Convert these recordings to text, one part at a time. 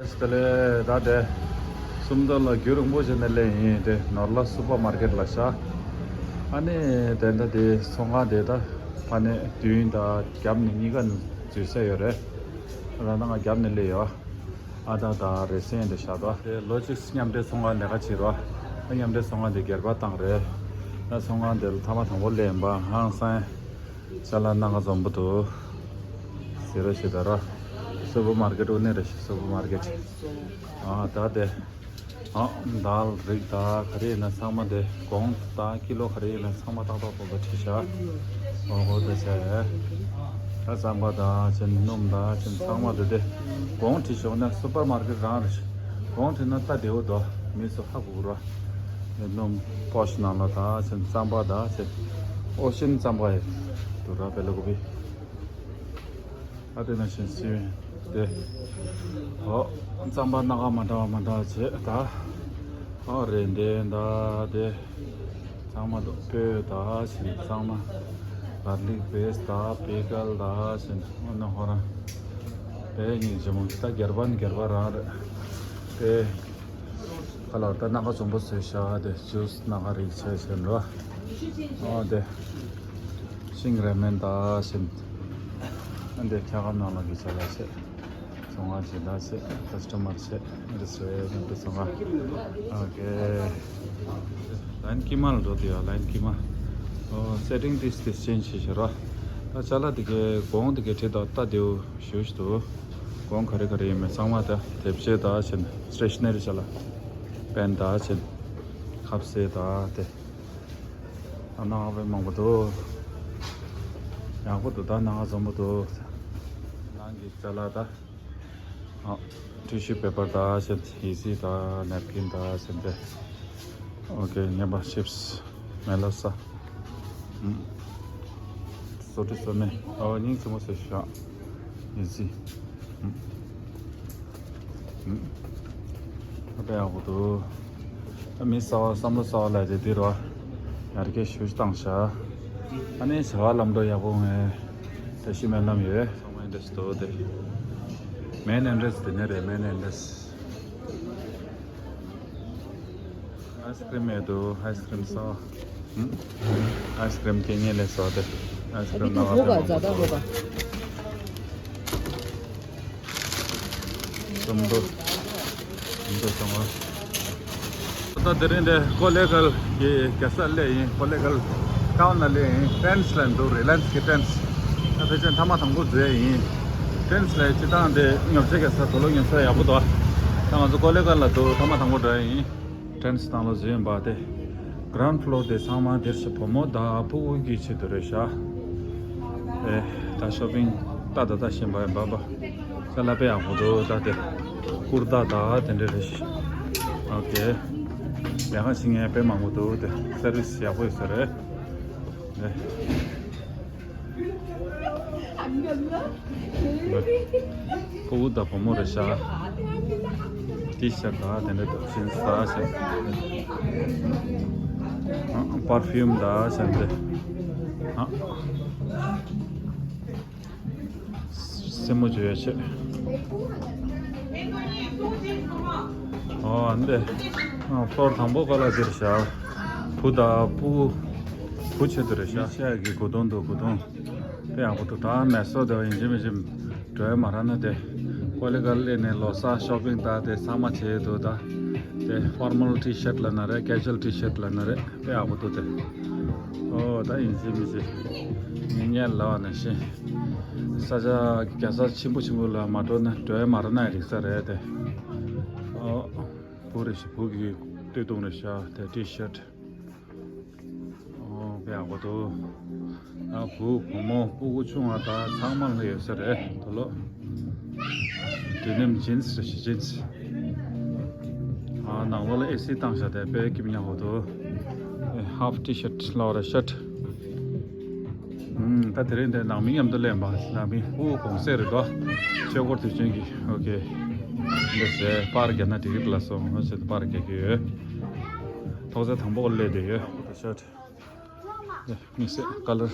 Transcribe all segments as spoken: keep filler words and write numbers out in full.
དེ་ལས་ད་དེ་སུམ་མདོ་ལ་རྒྱུན་རིང་པོ་བྱས་ནས་སླེབས་ཡིན། དེ་ནོར་ལ་སུ་པར་མར་ཀེཊ་ལ་ཤག་ཨ་ནི་དེ་འདྲ་དེ་ཚོང་ཁང་དེ་ད་ཕ་ནས་མདུན་དང་རྒྱབ་ནས་གཉིས་ཀ་ནས་འཛུལ་ས་ཡོད་རེད། ད་ལྟ་ང་རྒྱབ་ནས་སླེབས་ཡོད། ཨ་ད་ད་རེ་སེང་དེ་ཤག་ད་དེ་ལོ་ཇིག་སི་མཉམ་འབྲེལ་ཚོང་ཁང་ལས་ཀ་བྱེད་རོགས། ཨ་མཉམ་འབྲེལ་ཚོང་ཁང་དེ་སྒེར་པ་བཏང་རེད། ད་ཚོང་ཁང་དེ་ལ་ཐ་མ་དང་པོ་སླེབས་ཡིན་པ་ཧང་སང་། ཅ་ལག་སྣ་ཁ་འཛོམས་པོ་འདུག་ཟེར་རོ་ཞེས་ད་ར། སུ་པར་མར་ཀེཊ་དངོས་གནས་རེད་ཤག་སུ་པར་མར་ཀེཊ། ཨ་ད་དེ། ཨ་དཱལ་རིགས་ད་ག་རེ་ཡིན་ན་ཚང་མ་དེ་གོང་ད་ཀི་ལོ་ག་རེ་ཡིན་ན་ཚང་མ་ཏག་ཏག་པོ་པོ་བྲིས་ཤག་ཨོ་ཧོ་དེ་ཟེར། ད་རྩམ་པ་ད་ཅན་སྣུམ་ད་ཅན་ཚང་མ་དེ་དེ་གོང་བྲིས་ཤོག་ན་སུ་པར་མར་ཀེཊ་རང་རེད་ཤག་གོང་བྲིས་ན་ད་བདེ་བོ་འདུག་མི་ཚོ་ཧ་གོ་གི་ར། སྣུམ་པོ་ཤི་ནང་ལ་ད་ཅན་རྩམ་པ་ད་ཅན་ཨོ་ཤན་རྩམ་པ་ཡི་དུ་ར་བེ་ལ་གོ་བི། ཨ་དེ་ན་ཤན་སི་དེ། ཨོ་རྩམ་པ་སྣ་ཁ་མ་འདྲ་བ་མ་འདྲ་བ་བྱས་ད། ཨོ་རེད་འདྲེ་ད་དེ། ཚང་མ་དུ་སྤོས་ད་ཤན་ཚང་མ། གར་ལིག་པེ་སི་ད་པི་ཀལ་ད་ཤན་ཨོ་ན་ཧོ་ར། དེ་གཉིས་ཇི་མོ་ད་སྒེར་པ་ནི་སྒེར་པ་རང་རེད། དེ། ཁ་ལག་ད་སྣ་ཁ་འཛོམས་པོ་བཟོས་ཤག་དེ་ཇུས་སྣ་ཁ་རིགས་བྱས་བྱས་འགྲོ། ཨོ་དེ། ཤིང་ར་མེན་ད་ཤན། ཨ་འདི་འཁྱག་སྒམ་ནང་ལ་གི་བྱས་ལ་བྱས། ཚོང་ཁང་བྱས་ད་བྱས་ཀ་སི་ཊ་མར་བྱས་འདི་བཟོས་ཡོད་འདི་ཚོང་ཁང་། ཨོ་ཀེ། ལའིན་དཀྱིལ་མ་ལ་འགྲོ་དེ་ཡ་ལའིན་དཀྱིལ་མ། ཨོ་སེ་ཊིང་དེ་དེ་ཅེན་ཇི་བྱས་བྱས་ར། ད་ཅ་ལག་དེ་གའི་གོང་དེ་གའི་ཁྲིད་ད་ལྟ་དེའུ། ཞུ་ཞུ་འདུག་གོང་ག་རེ་ག་རེ་ཡིན་མིན་ཚང་མ་ད་དེབ་ཆས་ད་ཕྱིན་སི་ཊེ་ཤི་ན་རི་ཅ་ལག་པེན་ད་ཕྱིན་ཁ་ཟས་ད་དེ། ཨ་ནང་བའི་མང་པོ་འདུག་ཡག་པོ་འདུག་ད་ནང་འཛོམས་པོ་འདུག་ནང་གི་ཅ་ལག་ད། ཨ་ཊི་ཤུ་པེ་པར་ད་ཕྱིན་ཨི་ཟི་ད་ནེབ་ཀིན་ད་ཕྱིན་དེ། ཨོ་ཀེ་ཉན་པ་ཆིབ་སི། མེ་ལོ་ས། ཨུམ། སོ་ཏི་སོ་ནི་ཨ་བ་སྙིང་རྗེ་མོ་ཟེར་ཤག་ཡིན་སྲིད། ཨུམ། ཨུམ། ཨ་པའི་ཡག་པོ་འདུག་ཨ་མི་གསར་བ་བསམ་བློ་གསར་བ་ལ་དེ་འདི་རོ། ཡར་རྒྱས་ཞུ་བཏང་ཤག་ཨ་ནི་བྱ་བ་ལམ་འགྲོ་ཡག་པོ་ངས་བཀྲ་ཤིས་སྨོན་ལམ་ཡོད། ཚང་མ་འདྲེས་འདུག་དེ། མེན་ཨེན་ཊི་རེན་སི་དེ་ནས་རེད། མེན་ཨེན་ཊི་རེན་སི། ཨའི་སི་ཀྲིམ་མེད་འདུག་ཨའི་སི་ཀྲིམ་ཟ། ཨུམ། ཨའི་སི་ཀྲིམ་སྐད་ཉན་ལས་ཟ་སྟེ། ཨའི་སི་ཀྲིམ་ནང་ལ་ཕེབས་མང་པོ་འདུག་སུམ་མདོ། སུམ་མདོ་ཚང་མ། ད་དེ་རིང་འདི་ཀོ་ལེ་གལ་གྱི་རྒྱལ་ས་སླེབས་ཡིན། ཀོ་ལེ་གལ་ཊའུན་ལ་སླེབས་ཡིན། ཊེན་སི་ལ་འདུག་རི་ལ་ཡན་སི་གི་ཊེན་སི། ད་ཕལ་ཆེར་ཐེངས་མ་དང་པོ་འཛུལ་ཡིན། ཊེན་སི་ལ་སྤྱི་བཏང་དེ་ཉོ་ཆ་རྒྱལ་ས་དུ་ལོ་ཉོ་ས་ཡག་པོ་འདུག་ད་ང་ཚོ་ཀོ་ལེ་གལ་ལ་འདུག་ཐེངས་མ་དང་པོ་འགྲོ་ཡིན། ཊེན་སི་ནང་ལ་འཛུལ་ཡིན་པ་དེ། གྷི་རའུན་ཌི་ཕི་ལོར་དེ་ཚང་མ་དེར་ཞིག་བུ་མོ་དང་ཕྲུ་གུ་གི་ཆེད་དུ་རེད་ཤག་ཨེ། ད་ཤོ་པིང་ཏག་ཏག་ལྟ་བཞིན་པ་ཡིན་པ་པ། ཅ་ལག་དཔེ་ཡག་པོ་འདུག་ད་དེ། ཀུར་ཏ་ད་དེ་འདྲ་རེད་ཤག་ཨོ་ཀེ། ལས་ཀ་བྱེད་མཁན་དཔེ་མང་པོ་འདུག་དེ་སར་བི་སི་ཡག་པོ་ཡོད་ས་རེད། ཨེ། ཕྲུ་གུ་དང་བུ་མོ་རེད་ཤག་ཊི་ཤར་ཊི་དང་དེ་འདྲ་འདུག་ཇིན་སི་དང་ཟེར། ཨ། པར་ཕིའུམ་དང་ཟེར་ཏེ། ཨ། སེན་མོ་བྱོས་ཡ་བྱེད། ཨོ་འདི། ཨ། ཕློར་དང་པོ་ཀ་ལ་ཟེར་ཤག་བུ་དང་བུ། བུ་ཆེད་དུ་རེད་ཤག་ཤ་གི་གོས་ཐུང་འདུག་གོས་ཐུང་། དཔེ་ཡག་པོ་འདུག་ད་མེ་སོ་དེ་བ་ཡིན་གཅིག་མིན་གཅིག་འགྲོ་ཡ་མ་རག་ན་དེ། ཀོ་ལི་གལ་སླེབས་ནས་ལོ་གསར་ཤོ་པིང་ད་དེ་ཚང་མ་བྱས་འདུག་ད། དེ་ཕོར་མལ་ཊི་ཤར་ཊི་ལབ་ན་རེད། ཀེ་ཇུ་ཨལ་ཊི་ཤར་ཊི་ལབ་ན་རེད། དཔེ་ཡག་པོ་འདུག་དེ། ཨོ་ད་ཡིན་གཅིག་མིན་གཅིག་ངས་ཉལ་ལབ་པ་ནང་བཞིན། ས་ཆ་རྒྱལ་ས་ཆེན་པོ་ཆེན་པོ་ལ་མ་འགྲོ་ན་འགྲོ་ཡ་མ་རག་ན་ཡ་རིག་ས་རེད་དེ། ཨོ། བུ་རེད་ཤག་བུ་གི་སྟོད་ཐུང་རེད་ཤག་དེ་ཊི་ཤར་ཊི། ཨོ་དཔེ་ཡག་པོ་འདུག་ཨ་བུ་བུ་མོ་སྤུ་གུ་ཆུང་བ་དང་ཚང་མ་ལ་ཡོད་ས་རེད་དོ་ལོ། དེ་ནེམ་ཇིན་སི་རེད་ཤག་ཇིན་སི། ཨ་ནང་ལོགས་ལ་ཨེ་སི་བཏང་བཞག་དེ་དཔེ་སྐྱིད་པོ་ཉག་པོ་འདུག་ཧཱཕ་ཊི་ཤར་ཊི་ལབ་ར་ཤར་ཊི། ཨུམ། ད་དེ་རིང་འདི་ནང་མི་མཉམ་དུ་སླེབས་པ། ནང་མི་ཨུ་གུང་སེང་རེད་དོ། ཆོས་འཁོར་དུས་ཆེན་གྱི། ཨོ་ཀེ། འདི་ཟེར་པར་རྒྱག་ན་འགྲིག་གི་རེད་ལབ་སོང་། ང་ཚོ་པར་རྒྱག་གི་ཡོད། ཐོག་ཚད་དང་པོ་སླེབས་བསྡད་ཡོད། ད་ཤར་ཊི། དམིགས་བསལ་ཀ་ལར།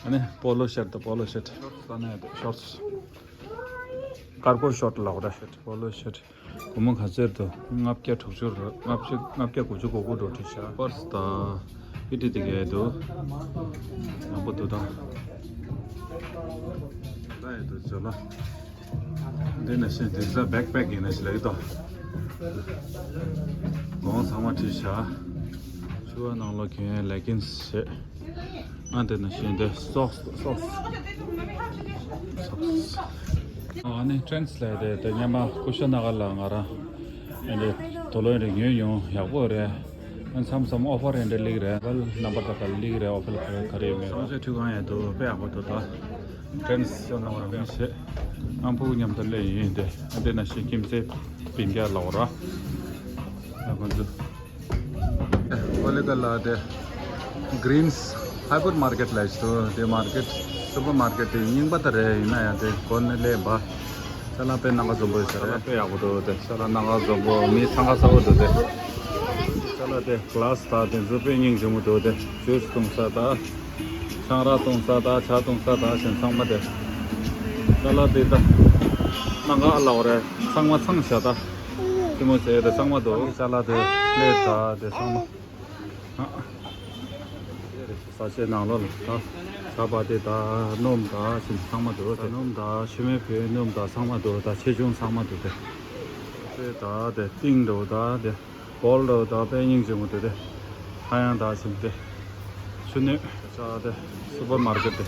ཨ་ནི་པོ་ལོ་ཤར་ཊི་དང་པོ་ལོ་ཤར་ཊི། ཤོར་ཊི་ས་ནས་ཤོར་ཊི། ཀར་གོ་ཤོར་ཊི་ལབ་རེད། པོ་ལོ་ཤོར་ཊི། སྒོར་མོ་ག་ཚོད་འདུག་ལྔ་བརྒྱ་དྲུག་ཅུ་རེད། ལྔ་བརྒྱ་ལྔ་བརྒྱ་དགུ་བཅུ་གོ་དགུ་འགྲོ་བྲིས་ཤག་པར་སི་དང་ཨི་ཏི་དེ་གས་འདུག་ཡག་པོ་འདུག་ད། ད་ཡོད་འདུག་ཇོ་ལ། འདི་ནང་བཞིན་དེ་ཚོ་བེག་པེག་ཡིན་ན་ཞིག་ལབ་ཀྱི་འདུག་གོང་ཚང་མ་བྲིས་ཤག་ཕྱུ་པ་ནང་ལོགས་གྱོན་ལེ་གིན་སི་བྱས། ཨ་འདི་ནང་བཞིན་དེ་སོག་སི། སོག་སི། སོག་སི། ཨ་ནི་ཊེན་སི་ལབ་དེ་དེ་སྔོན་མ་སྐུ་ཞབས་སྣ་ཁ་ལགས་ང་རང་ཨ་འདི་དོ་ལོ་ཡིན་རེད། ཉོས་ཡོང་། ཡག་པོ་རེད། ཨ་མཚམས་མཚམས་ཨོ་ཕར་ཡིན་འདྲ་སླེབས་རེད། ཨོ་ཕར་ནམ་བར་ད་ག་སླེབས་རེད། ཨོ་ཕར་ག་ག་རེ་ཡོད་མེད། ཚོང་ཆེན་ཁྲུས་ཁང་ཡང་འདུག་དཔེ་ཡག་པོ་འདུག་ད་ཊེན་སི་ཤོ་ནང་རང་མི་བྱེད། ཨམ་ཕུག་མཉམ་དུ་སླེབས་ཡིན་དེ། ཨ་འདི་ནང་བཞིན་ཁྱིམ་མཚེས་སྤུན་ཀྱག་ལབ་ར། ཨ་ཁོང་ཚོ། ཀོ་ལི་ག་ལ་དེ་གྷི་རིན་སི་ཧའི་པར་མར་ཀེཊ་ལབ་ཞིག་འདུག་དེ་མར་ཀེཊ་སུ་པར་མར་ཀེཊ་དེ་རྙིང་པ་ད་རེད། ཡིན་ན་ཡང་དེ་གོ་ནས་སླེབས་པ། ཅ་ལག་དཔེ་སྣ་ཁ་འཛོམས་པོ་ཡོད་ས་རེད། དཔེ་ཡག་པོ་འདུག་དེ་ཅ་ལག་སྣ་ཁ་འཛོམས་པོ། མི་འཚང་ཁ་ཚ་པོ་འདུག་དེ་ཅ་ལག་དེ་གྷི་ལ་སི་དང་དེ་ཚོ་དཔེ་སྙིང་རྗེ་མོ་འདུག་དེ་ཇུས་བཏུང་ས་དང་ཆང་རག་བཏུང་ས་དང་ཇ་བཏུང་ས་དང་ཞེས་ཚང་མ་དེ། ཅ་ལག་དེ་ད་སྣ་ཁ་ཨ་ལ་བ་རེད། ཚང་མ་ཚང་བཞག་ད། ཅི་མོ་བྱས་དེ་གཙང་མ་འདུག་ཅ་ལག་དེ་པླེཊ་དང་དེ་གཙང་མ། ཨ། ཟ་ཆས་ནང་ལོགས་ལ་ད་ཇ་པ་ཏི་དང་སྣུམ་དང་ཞིམ་ཚང་མ་འདུག་དེ་སྣུམ་དང་ཆུ་མེད་བུ་སྣུམ་དང་ཚང་མ་འདུག་ད་ཆེ་ཆུང་ཚང་མ་འདུག་དེ། དེ་ད་དེ་ཏིང་འདྲ་བོ་དང་དེ་བོལ་འདྲ་བོ་དང་དཔེ་སྙིང་རྗེ་མོ་འདུག་དེ། ཧ་ཡང་དང་ཞིམ་དེ། ཆུ་སྣོད། ཅ་དེ་སུ་པར་མར་ཀེཊ་དེ།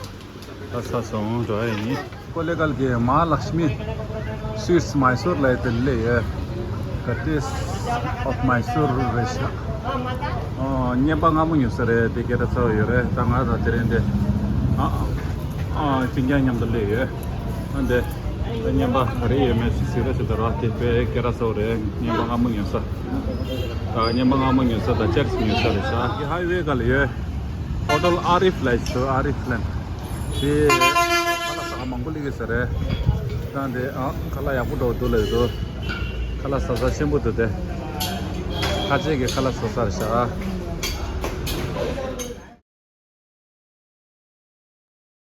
ད་ས་སོང་འགྲོ་ཡ་ཡིན། ཀོ་ལེ་གལ་གྱི་མ་ཧ་ལག་ཤི་མི་སུ་ཝིཊ་སི་མའི་སུར་ལབ་དེ་སླེབས་ཡོད། The Taste of Mysore རེད་ཤག་ཨོ་བརྙན་པ་སྔ་མོ་ཉོས་ས་རེད། དེ་སྐད་གྲགས་ཚ་བོ་ཡོད་རེད། ད་ང་དང་དེ་རིང་དེ་ཨ་ཨ་སྤུན་ཀྱག་མཉམ་དུ་སླེབས་ཡོད། ཨ་འདི་ད་བརྙན་པ་ག་རེ་ཡོད་མེད་ཅིག་གཟིགས་རོགས་བྱེད་དང་ར། དེ་དཔེ་སྐད་གྲགས་ཚ་བོ་རེད། བརྙན་པ་སྔ་མོ་ཉོས་ས། ད་བརྙན་པ་སྔ་མོ་ཉོས་ས་དང་ཅེར་ཅིག་ཉོས་ས་རེད་ཤག་ཧའི་ཝེ་ག་ལ་ཡོད། ཧོ་ཊེལ་ཨ་རིབ་ལབ་ཞིག་འདུག་ཨ་རིབ་ལན། དེ་ཁ་ལག་ཟ་ཁང་མང་པོ་སླེབས་ཀྱི་ས་རེད། ད་འདི་ཨ་ཁ་ལག་ཡག་པོ་འདྲ་བོ་འདུག་ལབ་ཀྱི་འདུག་ཁ་ལག་ཟ་ས་ཆེན་པོ་འདུག་དེ། ཁ་ཆེ་གི་ཁ་ལག་ཟ་ས་རེད་ཤག